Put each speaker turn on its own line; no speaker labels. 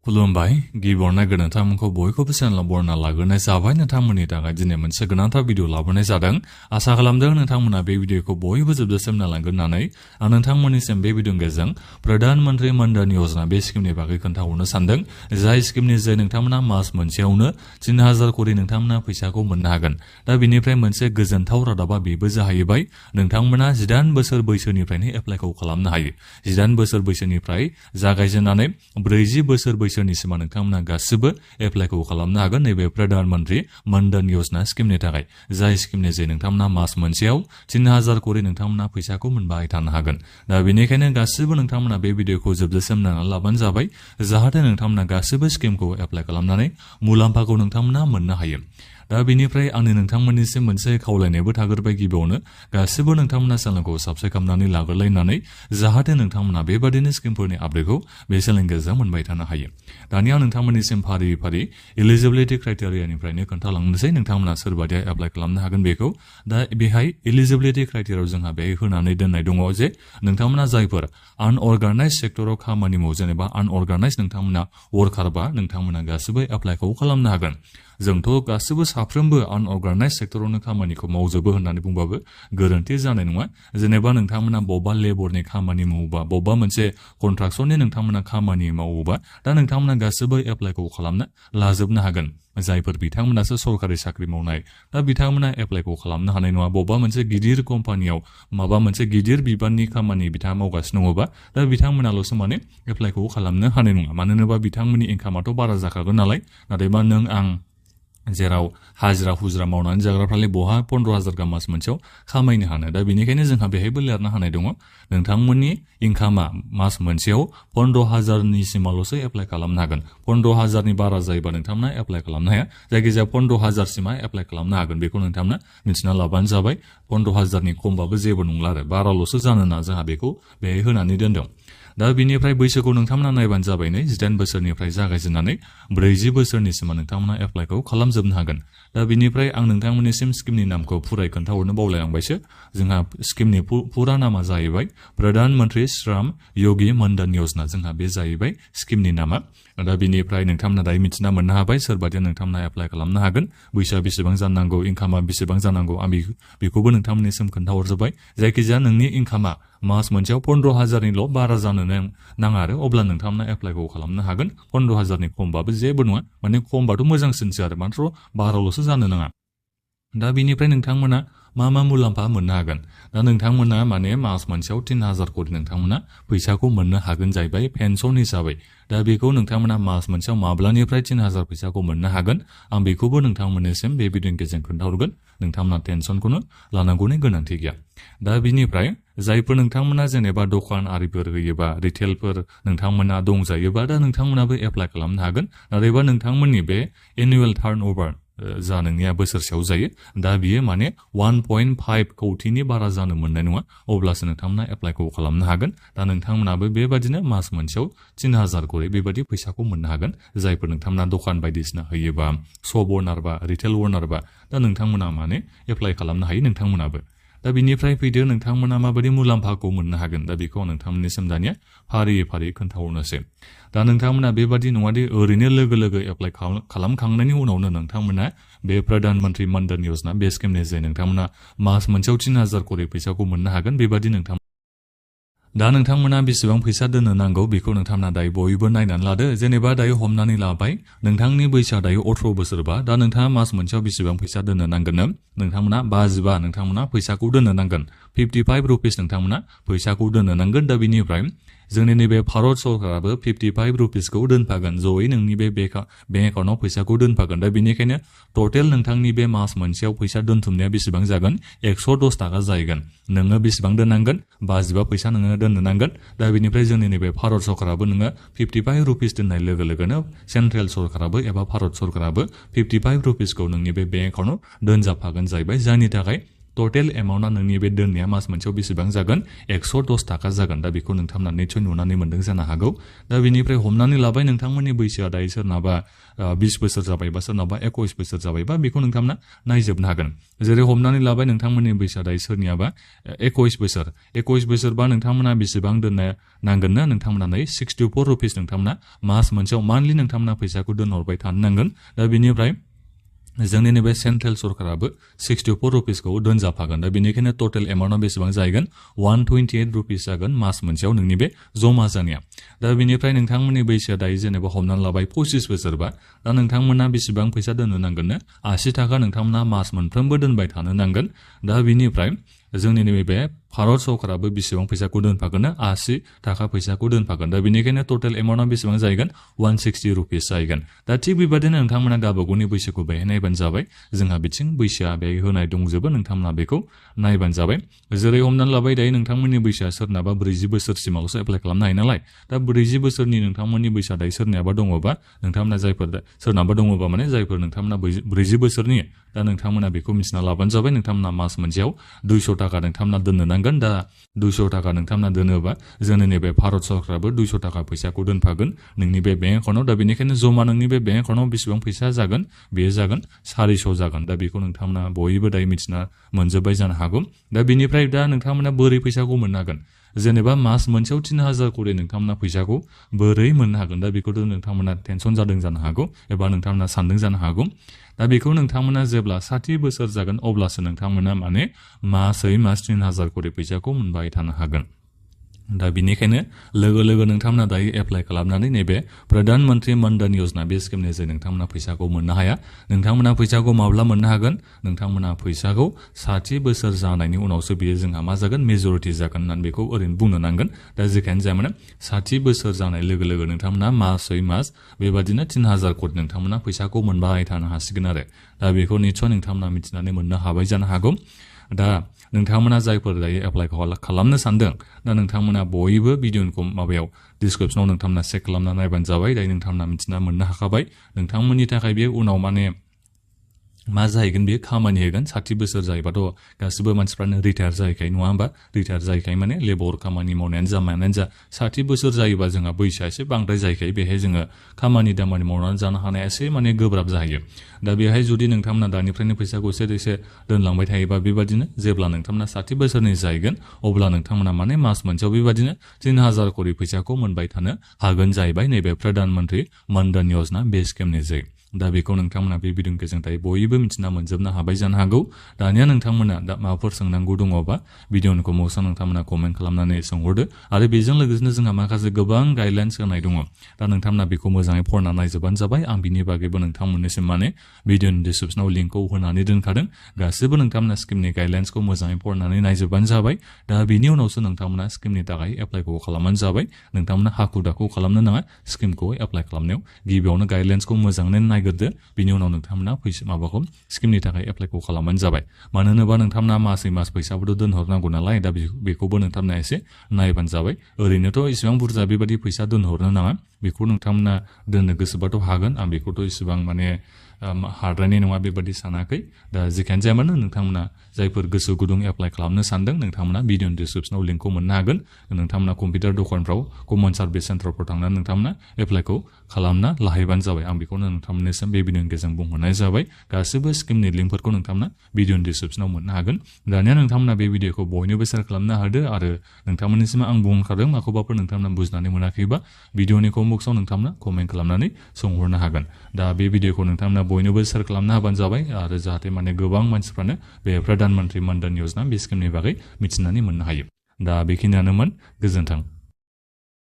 खुलुमबाय गिबियावनो नोंथांमोनखौ बयखौबो चेनेलाव बरायना लाग्रोनाय जाबाय। नोंथांमोननि थाखाय दिनै मोनसे गोनांथार भिडिअ लाबोनाय जादों। आसा खालामदों नोंथांमोना बे भिडिअखौ बयबो जोबजासिम नायलांगोन होननानै आं नोंथांमोननिसिम बे भिडिअनि गेजेरजों प्रधान मन्त्रि मानधन यजना बे स्किमनि बागै खोन्थाहरनो सानदों। जाय स्किमनि जे नोंथांमोना मास मोनसेयावनो 3000 कोटी नोंथांमोना फैसाखौ मोननो हागोन। दा बेनिफ्राय मोनसे गोजोनथाव रादाबा बेबो जाहैबाय नोंथांमोना 18 बोसोर बैसोनिफ्रायनो एप्लाइखौ खालामनो हायो। 18 बोसोर बैसोनिफ्राय जागायजेननानै 40 बोसोर बैसोनि सिमा नोंथांमोना गासिबो एप्लाइखौ खालामनो हागोन नैबे प्रधान मन्त्रि मानधन यजना स्किमनि थाखाय। जाय स्किमनि जे नोंथांमोना मास मोनसेयाव 3000 कोटी नोंथांमोना फैसाखौ मोनबाय थानो हागोन। दा बेनिखायनो गासिबो नोंथांमोना बे भिडिअखौ जोबजासिम नायनानै लाबानो जाबाय। जाहाथे नोंथांमोना गासिबो स्किमखौ एप्लाइ खालामनानै मुलाम्फाखौ नोंथांमोना मोननो हायो। दा बेनिफ्राय आंनि नोंथांमोननिसिम मोनसे खावलायनायबो थागोरबाय गिबियावनो गासिबो नोंथांमोना चेनेलखौ साबस्क्राइब खालामनानै लाग्रोलायनानै जाहाथे नोंथांमोना बेबादिनो स्किमफोरनि आपडेटखौ बे चेनेलनि गेजेरजों मोनबाय थानो हायो। दानिया नोंथांमोननिसिम फारि फारि एलिजिबिलिटि क्राइटेरियानिफ्रायनो खोन्थालांनोसै नोंथांमोना सोरबादिया एप्लाइ खालामनो हागोन बेखौ। दा बेहाय एलिजिबिलिटि क्राइटेरियायाव जोंहा बे होनानै दोननाय दङ जे नोंथांमोना जायफोर आनअर्गानाइज सेक्टराव खामानि मावो जेनेबा आनअर्गानाइज नोंथांमोना वर्कारबा नोंथांमोना गासिबो एप्लाइखौ खालामनो हागोन। जोंथ' गासिबो साफ्रोमबो आनअर्गानाइज सेक्टरावनो खामानिखौ मावजोबो होननानै बुंबाबो गोरोन्थि जानाय नङा। जेनेबा नोंथांमोना बबेबा लेबरनि खामानि मावोबा बबेबा मोनसे कन्ट्राक्सननि नोंथांमोना खामानि मावोबा दा नोंथांमोना गासिबो एप्लाइखौ खालामनो लाजोबनो हागोन। जायफोर बिथांमोनासो सरकारि साख्रि मावनाय दा बिथांमोना एप्लाइखौ खालामनो हानाय नङा। बबेबा मोनसे गिदिर कम्पानियाव माबा मोनसे गिदिर बिबाननि खामानि बिथाङा मावगासिनो दङबा दा बिथांमोनाल'सो माने एप्लाइखौ खालामनो हानाय नङा। मानो होनोबा बिथांमोननि इनकामाथ' बारा जाखागोन नालाय। नाथायबा नों आं जेराव हाजिरा हुजिरा मावनानै जाग्राफ्रालाय बहा 15,000 गाहाम मास मोनसेयाव खामायनो हानो। दा बेनिखायनो जोंहा बेहायबो लिरनो हानाय दङ नोंथांमोननि इनकामा मास मोनसेयाव 15,000नि सिमाल'सो एप्लाइ खालामनो हागोन। 15,000नि बारा जायोबा नोंथांमोना एप्लाइ खालामनो हाया। जायखिजाया 15,000 सिमा एप्लाइ खालामनो हागोन बेखौ नोंथांमोना मिथिना लाबानो जाबाय। 15,000नि खमबाबो जेबो नंला आरो बाराल'सो जानो ना जोंहा बेखौ बेहाय होनानै दोनदों। दा बिनिफ्राय बैसोखौ नोंथांमोना नायबानो जाबाय नै 18 बोसोरनिफ्राय जागायजेननानै 40 बोसोरनि सिमा नोंथांमोना एप्लाइखौ खालामजोबनो हागोन। दा बिनिफ्राय आं नोंथांमोननिसिम स्किमनि नामखौ फुराय खोन्थाहरनो बावलायलांबायसो। जोंहा स्किमनि फुरा नामा जाहैबाय प्रधान मन्त्रि श्रम योगी मानधन यजना। जोंहा बे जाहैबाय स्किमनि नामा। दा बिनिफ्राय नोंथांमोना दायो मिथिना मोननो हाबाय सोरबादिया नोंथांमोना एप्लाइ खालामनो हागोन, बैसोआ बेसेबां जानांगौ, इनकामा बेसेबां जानांगौ। आं बेखौबो नोंथांमोननिसिम खोन्थाहरजोब्बाय। जायखिजाया नोंनि इनकामा मास मोनसेयाव 15,000निल' बारा जानो नाङा आरो अब्ला नोंथांमोना एप्लाइखौ खालामनो हागोन। 15,000नि खमबाबो जेबो नङा। माने खमबाथ' मोजांसिनसो आरो माथ्र' बाराल'सो जानो नाङा। दा बिनिफ्राय नोंथांमोना मा मुलाम्फा मोननो हागोन। दा नोंथांमोना माने मास मोनसेयाव 3000 कोटी नोंथांमोना फैसाखौ मोननो हागोन जाहैबाय पेन्सन हिसाबै। दा बेखौ नोंथांमोना मास मोनसेयाव माब्लानिफ्राय 3000 फैसाखौ मोननो हागोन आं बेखौबो नोंथांमोननिसिम बे भिडिअनि गेजेरजों खोन्थाहरगोन। नोंथांमोना टेनसनखौनो लानांगौनि गोनांथि गैया। दा बिनिफ्राय जायफोर नोंथांमोना जेनेबा दखान आरिफोर होयोबा रिटेलफोर नोंथांमोना दंजायोबा दा नोंथांमोनाबो एप्लाइ खालामनो हागोन। नाथायबा नोंथांमोननि बे एनुवेल टार्नअभार जा नोंनिया बोसोरसेयाव जायो दा बियो माने 1.5 कौटिनि बारा जानो मोननाय नङा। अब्लासो नोंथांमोना एप्लाइखौ खालामनो हागोन। दा नोंथांमोनाबो बेबादिनो मास मोनसेयाव 3000 कोटी बेबादि फैसाखौ मोननो हागोन। जायफोर नोंथांमोना दखान बायदिसिना होयोबा शप अनार बा रिटेल अनार बा दा नोंथांमोना माने एप्लाइ खालामनो हायो नोंथांमोनाबो। दा बिनिफ्राय फैदो नोंथांमोना माबायदि मुलाम्फाखौ मोननो हागोन। दा बेखौ आं नोंथांमोननिसिम दानिया फारि खोन्थाहरनोसै। दा नोंथांमोना बेबादि नङादि ओरैनो लोगो एप्लाइ खालामखांनायनि उनावनो नोंथांमोना बे प्रधान मन्त्रि मानधन यजना बे स्किमनि जे नोंथांमोना मास मोनसेयाव 3000 कोटी फैसाखौ मोननो हागोन बेबादि दा नोंथांमोना बेसेबां फैसा दोननो नांगौ बेखौ नोंथांमोना दायो बयबो नायनानै लादो। जेनेबा दायो हमनानै लाबाय नोंथांनि बैसोआ दायो 18 बोसोरबा दा नोंथाङा मास मोनसेयाव बेसेबां फैसा दोननो नांगोन नोंथांमोना 55 नोंथांमोना फैसाखौ दोननो नांगोन। 55 रुपिस नोंथांमोना फैसाखौ दोननो नांगोन। दा बिनिफ्राय जोंनि नैबे भारत सरकाराबो 55 रुपिसखौ दोनफागोन जयै नोंनि बे बेंक एकाउन्टाव फैसाखौ दोनफागोन। दा बेनिखायनो टटेल नोंथांनि बे मास मोनसेयाव फैसा दोनथुमनाया बेसेबां जागोन 110 थाखा जाहैगोन। नोङो बेसेबां दोननांगोन 55 फैसा नोङो दोननो नांगोन। दा बेनिफ्राय जोंनि नैबे भारत सरकाराबो नोङो 55 रुपिस दोननाय लोगो लोगोनो सेन्ट्रेल सरकाराबो एबा भारत सरकाराबो 55 रुपिसखौ नोंनि बे बेंक एकाउन्टाव दोनजाफागोन जाहैबाय। जायनि थाखाय टटेल एमाउन्टआ नोंनि बे दोननाया मास मोनसेयाव बेसेबां जागोन 110 थाखा जागोन दा बेखौ नोंथांमोना निसय नुनानै मोनदों जानो हागौ दा बेनिफ्राय हमनानै लाबाय नोंथांमोननि बैसोआ दायो सोरनाबा 20 बोसोर जाबायबा सोरनाबा 21 बोसोर जाबायबा बेखौ नोंथांमोना नायजोबनो हागोन जेरै हमनानै लाबाय नोंथांमोननि बैसोआ दायो सोरनियाबा 21 बोसोरबा नोंथांमोना बेसेबां दोननो नांगोननो नोंथांमोना 64 रुपिस नोंथांमोना मास मोनसेयाव मान्थलि नोंथांमोना फैसाखौ दोनहरबाय थानो नांगोन दा बेनिफ्राय जोंनि नैबे सेन्ट्रेल सरकाराबो 64 रुपिसखौ दोनजाफागोन दा बेनिखायनो टटेल एमाउन्टआ बेसेबां जाहैगोन 128 रुपिस जागोन मास मोनसेयाव नोंनि बे जमा जानाया दा बेनिफ्राय नोंथांमोननि बैसोआ दायो जेनेबा हमनानै लाबाय 25 बोसोरबा दा नोंथांमोना बेसेबां फैसा दोननो नांगोननो 80 थाखा नोंथांमोना मास मोनफ्रोमबो दोनबाय थानो नांगोन दा बेनिफ्राय जोंनि नैबे भारत सरकाराबो बेसेबां फैसाखौ दोनफागोननो 80 थाखा फैसाखौ दोनफागोन दा बेनिखायनो टटेल एमाउन्टआ बेसेबां जाहैगोन 160 रुपिस जाहैगोन दा थिग बेबादिनो नोंथांमोना गावबागावनि बैसोखौ बेहाय नायबानो जाबाय जोंहा बिथिं बैसोआ बेहाय होनाय दंजोबो नोंथांमोना बेखौ नायबानो जाबाय जेरै हमनानै लाबाय दायो नोंथांमोननि बैसोआ सोरनाबा 40 बोसोरसिमावसो एप्लाइ खालामनो हायो नालाय दा 40 बोसोरनि नोंथांमोननि बैसोआ दायो सोरनियाबा दङबा नोंथांमोना सोरनाबा दङबा माने जायफोर नोंथांमोना 40 बोसोरनि दा नोंथांमोना बेखौ मिथिना लाबानो जाबाय नोंथांमोना मास मोनसेयाव 200 थाखा नोंथांमोना दोननो नांगोन दा 200 थाखा नोंथांमोना दोनोबा जोंनि नैबे भारत सरकाराबो 200 थाखा फैसाखौ दोनफागोन नोंनि बे बेंक एकाउन्टआव दा बेनिखायनो जमा नोंनि बे बेंक एकाउन्टआव बेसेबां फैसा जागोन बेयो जागोन 400 जागोन दा बेखौ नोंथांमोना बयबो दायो मिथिना मोनजोब्बाय जानो हागौ दा बेनिफ्राय दा नोंथांमोना बोरै फैसाखौ मोननो हागोन जेनेबा मास मोनसेयाव 3000 करि नोंथांमोना फैसाखौ बोरै मोननो हागोन दा बेखौथ' नोंथांमोना टेनसन जादों जानो हागौ एबा नोंथांमोना सानदों जानो हागौ दा बेखौ नोंथांमोना जेब्ला 60 बोसोर जागोन अब्लासो नोंथांमोना माने मासै मास 3000 करि फैसाखौ मोनबाय थानो हागोन दा बेनिखायनो लोगो नोंथांमोना दायो एप्लाइ खालामनानै नैबे प्रधान मन्त्रि मानधन योजना बे स्किमनि जे नोंथांमोना फैसाखौ मोननो हाया नोंथांमोना फैसाखौ माब्ला मोननो हागोन नोंथांमोना फैसाखौ 60 बोसोर जानायनि उनावसो बेयो जोंहा मा जागोन मेजरिटि जागोन होननानै बेखौ ओरैनो बुंनो नांगोन दा जेखायनो जाया माने 60 बोसोर जानाय लोगो नोंथांमोना मासै मास बेबादिनो 3000 करि नोंथांमोना फैसाखौ मोनबाय थानो हासिगोन आरो दा बेखौ निस्सय नोंथांमोना मिथिनानै मोननो हाबाय जानो हागौ दा नोंथांमोना जायफोर दायो एप्लाइ खालामनो सानदों दा नोंथांमोना बयबो भिडिअखौ माबायाव डिसक्रिपसनाव नोंथांमोना चेक खालामना नायबानो जाबाय दायो नोंथांमोना मिथिना मोननो हाखाबाय नोंथांमोननि थाखाय बे उनाव माने मा जाहैगोन बेयो खामानि होगोन 60 बोसोर जायोबाथ' गासिबो मानसिफ्रानो रिटायार जाहैखायो नङा होमबा रिटायार जाहैखायो माने लेबर खामानि मावनायानो जा मायानो जा 60 बोसोर जायोबा जोंहा बैसोआ एसे बांद्राय जाहैखायो बेहाय जोङो खामानि दामानि मावनानै जानो हानाया एसे माने गोब्राब जाहैयो दा बेहाय जुदि नोंथांमोना दानिफ्रायनो फैसाखौ एसे दोनलांबाय थायोबा बेबादिनो जेब्ला नोंथांमोना 60 बोसोरनि जाहैगोन अब्ला नोंथांमोना माने मास मोनसेयाव बेबादिनो 3000 करि फैसाखौ मोनबाय थानो हागोन जाहैबाय नैबे प्रधान मन्त्रि मानधन योजना बे स्किमनि जै दा बेखौ नोंथांमोना बे भिडिअनि गेजेरजों दायो बयबो मिथिना मोनजोबनो हाबाय जानो हागौ दानिया नोंथांमोना दा माबाफोर सोंनांगौ दङबा भिडिअनि कमेन्टआव नोंथांमोना कमेन्ट खालामनानै सोंहरदो आरो बेजों लोगोसेनो जोंहा माखासे गोबां गाइडलाइन्स होनाय दङ दा नोंथांमोना बेखौ मोजाङै फरायना नायजोबबानो जाबाय आं बिनि बागैबो नोंथांमोननिसिम माने भिडिअनि डिसक्रिपसनाव लिंकखौ होनानै दोनखादों गासिबो नोंथांमोना स्किमनि गाइडलाइन्सखौ मोजाङै फरायनानै नायजोबबानो जाबाय दा बेनि उनावसो नोंथांमोना स्किमनि थाखाय एप्लाइखौ खालामबानो जाबाय नोंथांमोना हाखु दाखु खालामनो नाङा स्किमखौ एप्लाइ खालामनायाव गिबियावनो गाइडलाइन्सखौ मोजाङै नायग्रोदो बिनि उनाव नोंथांमोना फैसा माबाखौ स्किमनि थाखाय एप्लाइखौ खालामबानो जाबाय मानो होनोबा नोंथांमोना मासै मास फैसाबोथ' दोनहरनांगौ नालाय दा बेखौबो नोंथांमोना एसे नायबानो जाबाय ओरैनोथ' इसेबां बुरजा बेबायदि फैसा दोनहरनो नाङा बेखौ नोंथांमोना दोननो गोसोबाथ' हागोन आं बेखौथ' इसेबां माने हाद्रायनाय नङा बेबादि सानाखै दा जेखियानो जाया मानो नोंथांमोना जायफोर गोसो गुदुं एप्लाइ खालामनो सानदों नोंथांमोना भिडिअनि डिसक्रिपसनाव लिंकखौ मोननो हागोन नोंथांमोना कम्पिउटार दखानफ्राव कमन सार्भिस सेन्टारफ्राव थांनानै नोंथांमोना एप्लाइखौ खालामना लाहैबानो जाबाय आं बेखौनो नोंथांमोननिसिम बे भिडिअनि गेजेरजों बुंहरनाय जाबाय गासिबो स्किमनि लिंकफोरखौ नोंथांमोना भिडिअनि डिसक्रिपसनाव मोननो हागोन दानिया नोंथांमोना बे भिडिअखौ बयनोबो शेयार खालामनो हादो आरो नोंथांमोननिसिम आं बुंखादों माखौबाफोर नोंथांमोना बुजिनानै मोनाखैबा भिडिअनि कमेन्ट बक्सआव नोंथांमोना कमेन्ट खालामनानै सोंहरनो हागोन दा बे भिडिअखौ नोंथांमोना बयनोबो शेयार खालामनो हाबानो जाबाय आरो जाहाथे माने गोबां मानसिफ्रानो बे प्रधान मन्त्रि मानधन योजना बे स्किमनि बागै मिथिनानै मोननो हायो दा बेखिनियानोमोन गोजोन्थों